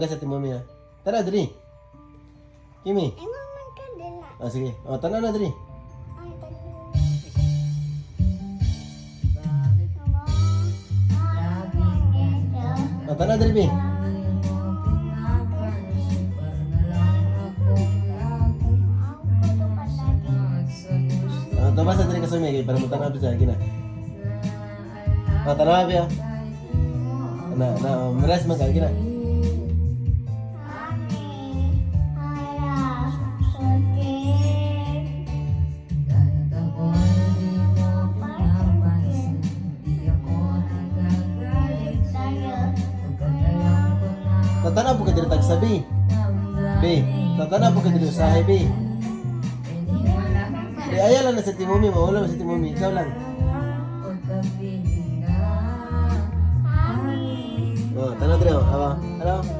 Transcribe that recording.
Sa timomi ha. Tara diri. Kimi. Ingon man ka dila. Ah, sige. Oh, tanaw na diri. Ay, tanong. Oh, tanaw diri bi. Oh, tabas na diri ka sa kay para mo tanaw sa gina. Oh, tanaw bi ah. Na, na, oh, rest man ka gina. Kahit ako'y di mo pinapansin, di ako nagagalit sa'yo pagkat alam ko na Tatanaw po ka diri tagsa bi. Bi, tatanaw po ka diri usahay bi. Hindi mo lang Di ayaw lang na sa timomi mo, wala man sa timomi, ikaw lang. pagkapiling ka. Oh, tanaw diri oh. Awa. Hello.